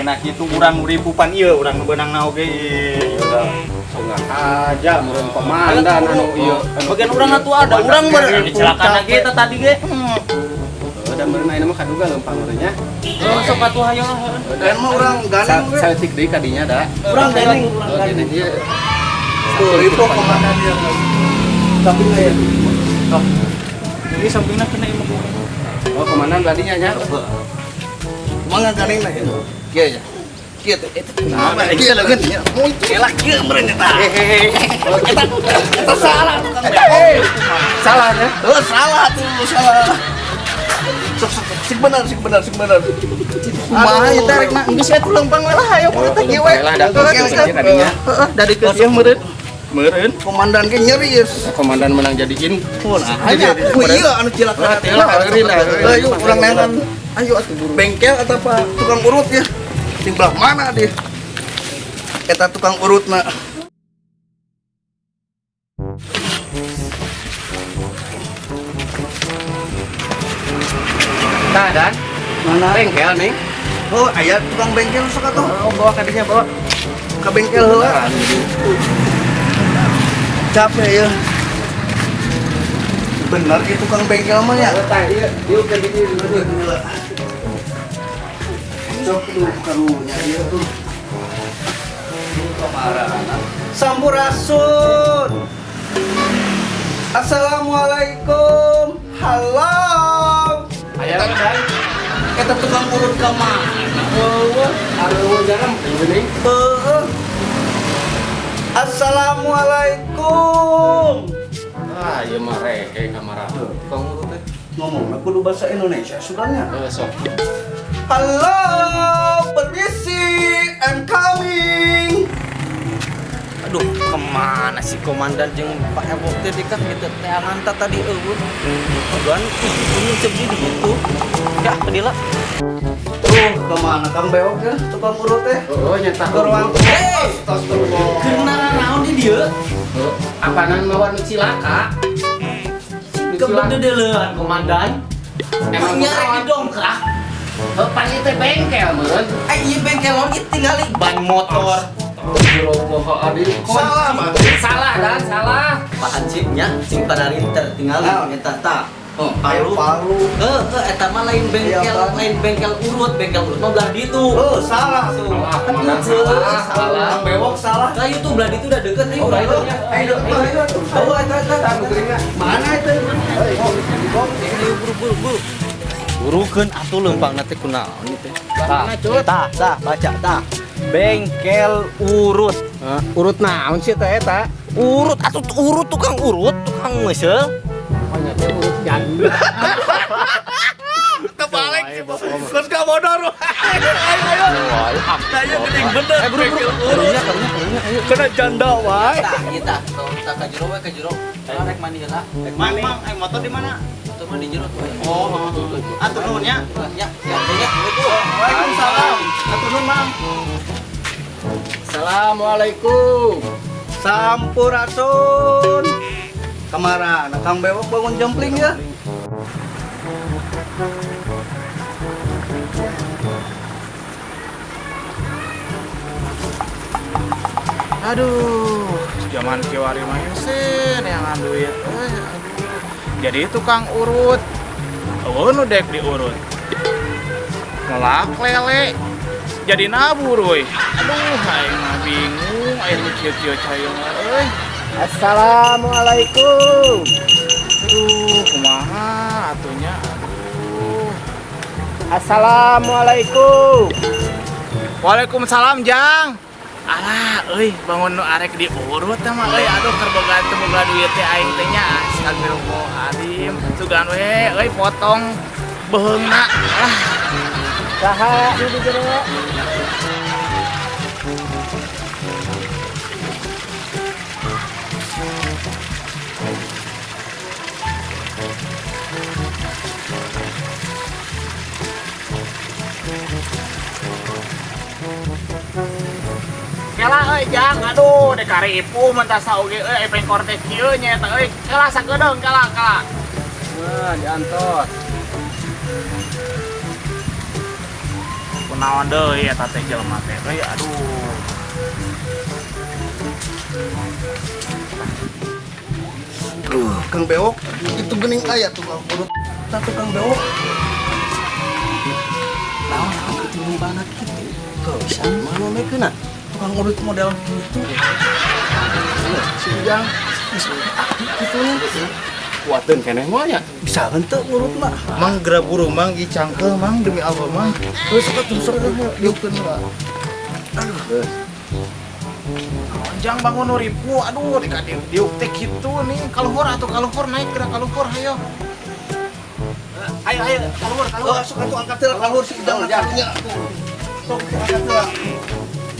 Kena kitu urang ribu pan ieu urang nu beunangna oge ieu. Sok aja meureun komandan anu ieu. Bagian urang atuh ada urang ber celaka ge eta tadi ge. Da meureun ayeuna mah kaduga leumpang meureun nya. Oh, sok atuh hayo lah. Dan mah urang gandeng we. Saeutik deui ka dinya da. Urang gandeng, urang Oh, gandeng. gini ieu. Tuh, itu komandan dia. Tapi nggak ya? Ini sampingna kena imah urang. Oh, komandan beladinya nya. Mangga gandeng lah ya. Kieu ya. Kieu teh eta kumaha? Kieu lah kan. Mau celak kieu meureun eta. Eta eta salah tukang bewok. Salah nya. Oh, salah tuh, salah. Sok sok sing bener, sing bener, sing bener. Kumaha ieu teh rek na geus atuh leumpang we lah ayo Oh, teh kieu we. leumpang we lah, da geus ka dinya. Heeh, dari ke dieu meureun. Meureun. Komandan ge nyeri yeus. Komandan menang jadiin. Hanya, oh iya anu cilaka. Ayo urang neangan. Ayo atuh buru. Bengkel atau apa tukang urut ya? Di belah mana dia? Eta tukang urutna. Tah dan Mana? bengkel nih. Oh, aya tukang bengkel sok atuh. Oh, bawa ka dinya bawa. Ke bengkel heula. Capek ya. Bener gitu tukang bengkel mah ya. Oh, tah ieu ieu ke dieu dulu. Gila. Sok tuh karunya ieu tuh. Kamarana. Sampurasun. Assalamualaikum. Halo. Aya dan Eta tukang urut ka mana? Eueuh. Aduh, jaram geuning. Heueuh. Assalamualaikum. Ah, ieu mah rehe kamara. Tukang urut teh. Ngomongna kudu bahasa Indonesia sudahnya. Heuh, sok. Halo, permisi, I'm coming. Aduh, kemana sih komandan jeung Pak Ewok teh dikah gitu teangan ta tadi eueuh. Tujuan ini cek di gitu. Ya, kedila. Tuh, kemana Kang Bewok ya, tukang urut teh? Oh, nyata. Ke ruang Hei, Astagfirullah. keur naon di dieu? Heuh, apanan mawa nu cilaka? Nu cilaka. Kebededelean komandan. Emang Emang nyarek di dongkrak. Heuh, pan ieu teh bengkel meureun. Eh, ieu bengkel naon ieu tinggali ban motor. Astagfirullahaladzim. Salah, Bang. Salah dan salah. Pak Hansip nya sing padarinter tinggali Naon? eta tah. Oh, Palu. palu. Heuh, eta mah lain bengkel, Iya, Bang. lain bengkel urut, bengkel urut mah belah ditu. Oh, salah tuh. Salah, komandan salah, salah. Kang Bewok salah. Kayu tuh belah ditu udah deket ayo. Oh, Ayo, iya. Ayo, ayo, ayo. Oh, eta eta. Mana itu? Ayo buru buru buru. Burukeun atuh leumpangna teh kunaon ieu teh. Tah, Tah, tah, baca tah. Bengkel urut. Urut naon sih teh eta? Urut atuh urut tukang urut, tukang ngeusel. Oh, nya teh urut janda. Kebalik. Terus ka bodor. Ayo, ayo. Ayo geuning bener. Eh, buru buru. Bengkel urut. Karunya, karunya, karunya, ayo. Kena janda wae. Tah, ieu tah, tah ka jero we ka jero. Rek mandi heula. Mang, mang, eh motor di mana? Motor mah di jero tuh. Oh, atuh nuhun nya. Ya, ya, ya. Waalaikumsalam. Atuh nuhun, Mang. Assalamualaikum. Sampurasun. Kamarana Kang Bewok bangun jempling ya. Aduh, zaman kiwari mah hese neangan duit. Eh, aduh. Jadi tukang urut. Eueuh nu dek diurut. Ngelak lele. Jadi nabur euy. Aduh, aing mah bingung aing nu kieu-kieu cai mah euy. Assalamualaikum. Aduh, kumaha atunya? Aduh. Assalamualaikum. Waalaikumsalam, Jang. Alah, euy, bangun nu arek diurut teh mah euy. Aduh, keur boga teu boga duit teh aing teh nya. Astagfirullahaladzim. Sugan we euy potong beheungna. Ah, Saha nu di jero? Kela euy, Jang. Aduh, dek kari ipuh mentasa oge euy pengkor teh kieu nya eta euy. Kela sakedeung, kela, kela. Nah, diantos. Kunaon Naon deui eta teh jelema teh. Euy aduh. Aduh, Kang Bewok, itu gening aya tukang urut. Tah tukang Bewok. Naon naon kitu banget kitu. Kau bisa mana mekeuna? Tukang urut model gitu. Si Ujang bisa aki kitu nya. Kuateun keneh mah nya. Bisa henteu ngurut mah. Mang geura buru mang ieu cangkeul mang demi Allah mang. Terus sok atuh sok diukeun lah. Jang bangun nu ripu, aduh di ka diuk teh kitu nih. Kaluhur atuh kaluhur naik geura kaluhur hayo. Ayo ayo kaluhur kaluhur. Oh, sok atuh angkat heula kaluhur si Ujang karunya atuh. Sok angkat heula.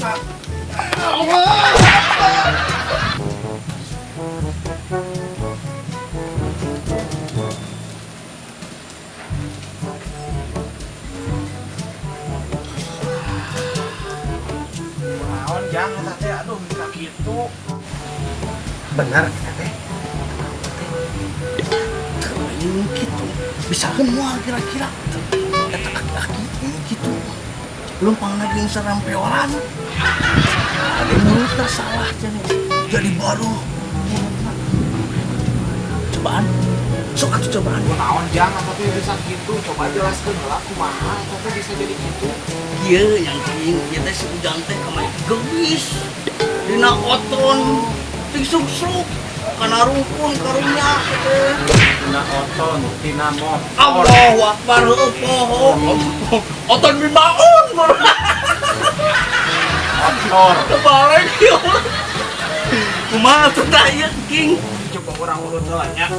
Nah. Allah. Naon jang eta teh aduh ka kitu. Benar kita teh. Teuing kitu. Bisa moal kira-kira. Eta aki-aki kitu. Lumpang lagi sarampeoran. Ada mulutna salah cenah. Jadi baru mulutna. Cobaan. Sok atuh cobaan. Naon jang eta teh bisa kitu, coba jelaskeun heula kumaha eta teh bisa jadi kitu. Ieu yang king ieu teh si Ujang teh kamari geus. Dina oton disuk-suk kana rungkun karunya teh. Tina oton, tina motor. Allahu Akbar heueuh poho. Oton bin Maun. Motor. Kebalik ieu. Kumaha tuh tah ieu king? Coba urang urut heula nya.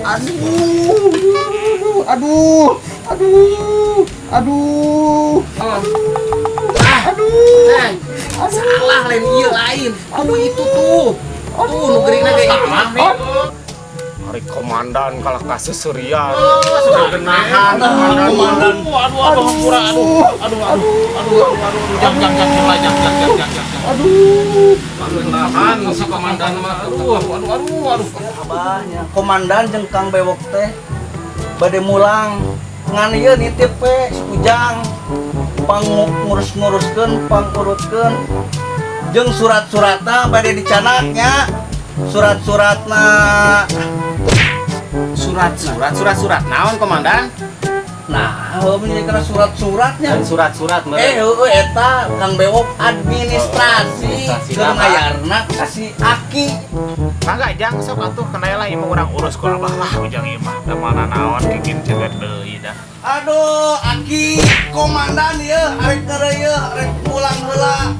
Aduh, aduh, aduh, aduh, aduh. Salah lain ieu lain. Tuh itu tuh. Tuh nu geuringna ge itu. Hari komandan kalah kaseserian. Sudah genahan komandan. Aduh, aduh, aduh, ampura, aduh, aduh, aduh, aduh, aduh, aduh, jang, jang, jang, jang, jang, jang, jang, jang, jang. Aduh, genahan si komandan mah. Aduh, aduh, aduh, aduh. Abahnya komandan jeung Kang Bewok teh bade mulang ngan ieu nitip we si Ujang pang ngurus-nguruskeun, pangurutkeun jeung surat-suratna bade dicanaknya. Surat-suratna Surat-surat, surat-surat naon komandan? Nah, heueuh menjadi surat-suratnya. Surat-surat meureun. Heueuh eta Kang Bewok administrasi Administrasi keur apa? ngayarna ka si Aki. Mangga jang sok atuh kenai lah ieu mah urang urus ku abah lah ujang ieu mah. Da mana naon kingin cegat deui dah. Aduh, Aki, komandan ieu arek deui ieu, arek pulang heula.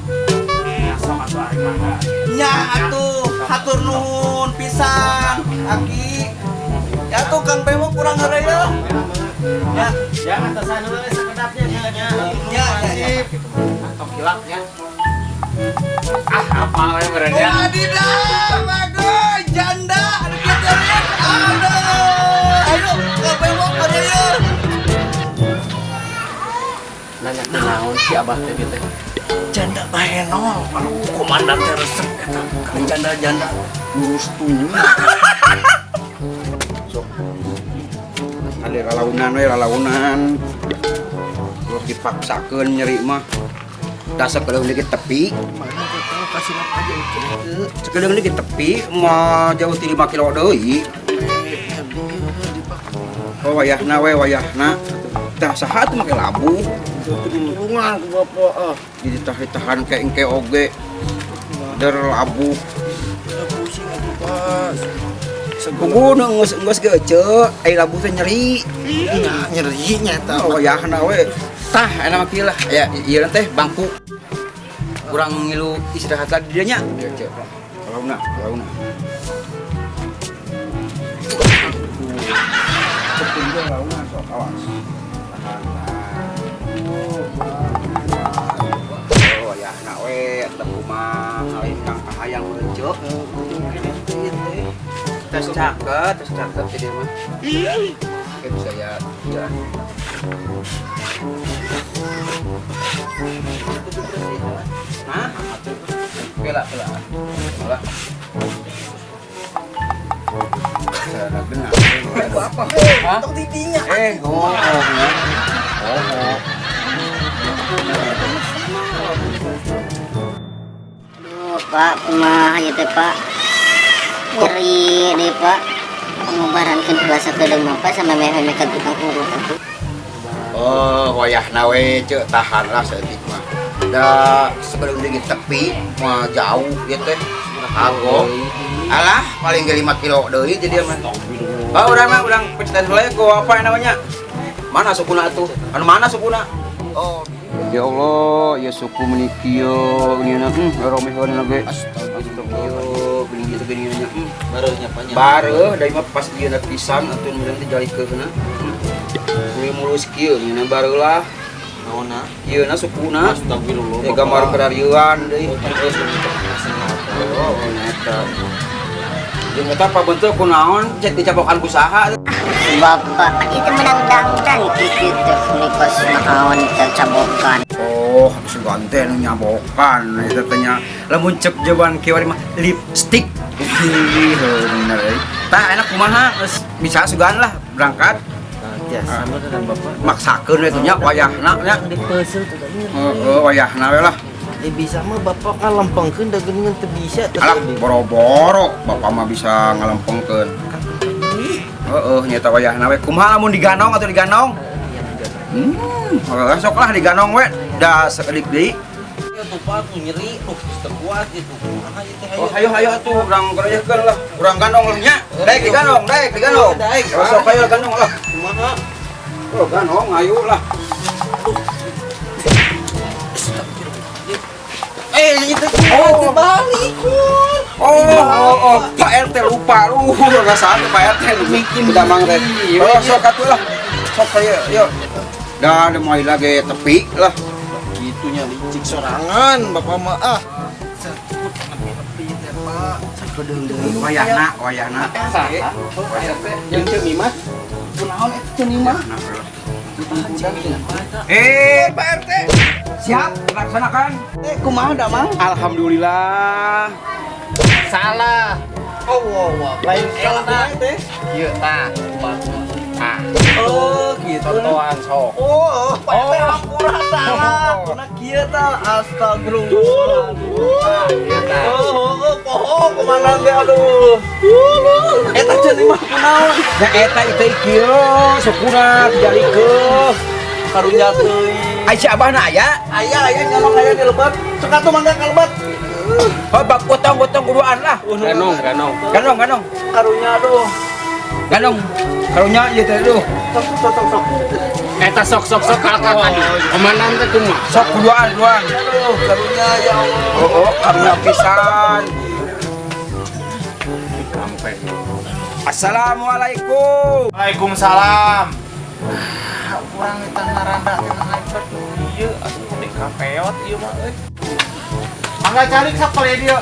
Ya sok atuh arek mangga. Nya atuh, hatur nuhun pisan, Aki. Ya tuh Kang Bewok kurang heureuy ieu. Ya, Jangan atasan heula sakedapnya nya. nya, nya, nya. Tong hilap nya. Ah, apa we meureun nya? Wadidaw, bagus, janda, ada kita lihat, aduh, ayo, Kang Bewok heureuy ieu. Nanya naon si abah teh teh. Janda bahenol, aduh, komandan teh resep eta, kan janda-janda ngurus tunyu. Sok. Ada ralaunan we ralaunan. Terus dipaksakeun nyeri mah. Da sakedeung dikit tepi. Mana teh tahu kasih apa aja itu. Sakedeung dikit tepi mah jauh ti 5 kilo deui. Oh wayahna we wayahna. Tah saha teh make labuh. Tulungan ku bapak ah. Jadi ditahan ke engke oge. Der labuh. Pusing atuh Pak. Kugu nu geus geus ge eceu, ai labuh teh nyeri. Nya nyeri nya eta. Oh wayahna we. Tah eta mah kieu lah. Aya ieu teh bangku. Kurang ngilu istirahat lagi dia nya. Ieu ceu. Launa, launa. Cepet launa sok awas. Tahan. Oh wayahna we eta kumaha lain kang kahayang eceu. Tes cakep jadi mah. Oke bisa ya jalan. Nah, oke lah, oke lah. Oke lah. Saya benar. Apa? Hah? Tong tidinya. Oh, oh, oh. Aduh, Pak, kumaha ieu teh, Pak? Nyeri deh, Pak. Pangubarankeun bahasa kedeung mah, Pak, sama meh-meh ka tukang urut atuh. Oh, wayahna we ceu tahan lah saeutik mah. Da sebelum di tepi mah jauh ieu teh. Agong. Alah, paling ge 5 kilo deui jadi mah. Oh, urang mah urang pencitan heula ku apa namanya? Mana sukuna atuh? Anu mana sukuna? Oh, ya Allah, ya suku meuni kieu geuningan romeheun ge. Astagfirullah, geuning ieu teh geuningan nya. Bareuh nya Pak nya. Bareuh da mah pas ieu pisan atuh urang teh jalikeunna. Kuwi mulus kieu geuningan bareuh lah. Naonna? Ieu na sukuna. Astagfirullah. Ya gambar kerarieuan deui. Terus Oh, eta. Jeung eta pabentuk kunaon cek dicabokan ku saha. Bapak itu menang dangdan kitu teh kos naon cabokan. Oh, sugan teh nu nyabokan eta teh nya. Lamun cek jawaban kieu mah lipstick. Ih, bener euy. Tah enak kumaha geus bisa sugan lah berangkat. Biasa mah kan Bapak. Maksakeun we teh nya wayahna nya. Dipeusel tuh tadi. Heeh, wayahna we lah. Eh bisa mah Bapak ngalempengkeun da geuningan teu bisa teh. Alah, boro-boro bapak mah bisa ngalempengkeun. Heeh, nyata wayahna we. Kumaha lamun diganong atau diganong? Heeh, sok lah diganong we. Da sakedik deui. Ya tuh Pak tuh nyeri tuh teu kuat gitu. Kumaha ieu teh? Oh, hayo hayo atuh urang keroyahkeun lah. Urang gandong lah nya. Daek diganong, daek diganong. Daek. Oh, sok hayo gandong lah. Kumaha? Oh, gandong ayo lah. Eh, itu Oh. balik. Oh, Pak RT lupa lu, enggak salah Pak RT bikin damang teh. Oh, sok atuh lah. Sok ayo, yuk. Dah ada mulai lagi tepi lah. Gitunya licik sorangan bapak mah ah. Wayahna, wayahna. Yang Ceu Mimah. Kunaon eta Ceu Mimah? Eh, Pak RT. siap laksanakan. Eh, kumaha damang? Alhamdulillah. Salah. Oh, wow, wow. Lain Salah eta. kumaha teh? Ieu tah. Tah. Oh, gitu. Contohan sok. Oh, Pak RT hampura salah. Kuna kieu tah, astagfirullah. Ieu tah. Oh, poho kumaha ge aduh. Eta Ceu Mimah kunaon? Ya eta itu kieu sukuna dijalikeun. Karunya teuing. Ai si abahna aya? Aya aya nyalok aya di lebat. Sok atuh mangga ka lebat. Oh, bak potong-potong kuduan lah. Ganong, ganong. Ganong, ganong. Karunya aduh. Ganong. Karunya ieu teh aduh. Sok sok sok sok. Eta sok sok sok kakak tadi. Komandan teh kumaha? Sok kuduan, kuduan. Aduh, karunya ya Allah. Oh, oh, karunya pisan. Assalamualaikum. Waalaikumsalam. Ah, urang eta ngaranda teh ngaipet ieu atuh di kapeot ieu mah euy. Mangga calik sok kali dieu.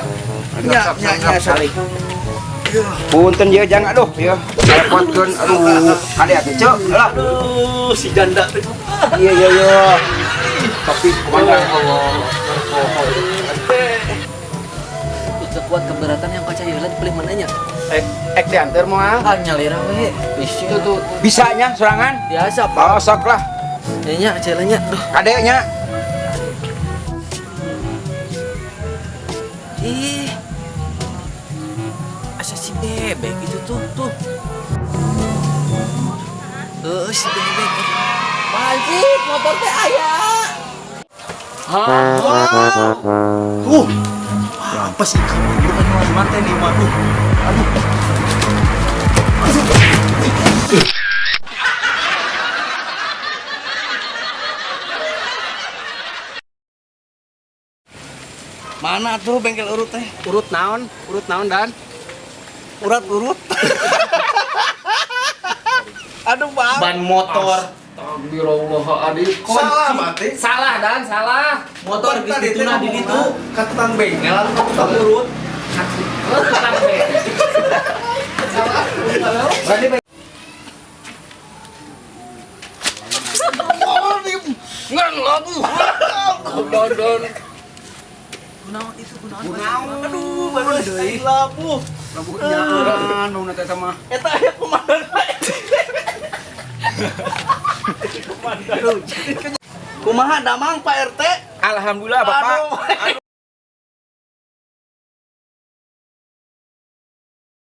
Nya nya nya Salik. Punten ye jang aduh ya. Repotkeun aduh. Kade atuh ceu lah. Aduh, si janda teh. Iya iya iya. Tapi komandan Allah. Teu kuat keberatan yang kaca heula dipilih mananya? Ek diantar moal. Ah nyalira we. Bisa Tuh tuh. bisanya sorangan. Biasa, Pak. Oh, sok lah. Nya kaca nya. Duh. Kade nya. Ih. Asa si bebek itu tuh, tuh. Heeh, si bebek. Wajib motor teh aya. Apa sih kamu bukan nyuan teh nih mah. Aduh. Mana tuh bengkel urut teh? Urut naon? Urut naon dan? Urat urut. Aduh, Bang. Ban motor. Astagfirullahaladzim. Salah berarti. Salah dan salah. Motor geus Tadi teh dituna di ditu. Ka tukang bengkel atau ka tukang urut? Tukang bengkel. Ngan lagu. Don. Kunaon itu kunaon? Kunaon? Aduh, baru deui. Labu. Labu nyaan nu teh mah. Eta aya kumaha? Kumaha damang Pak RT? Alhamdulillah Bapak. Aduh.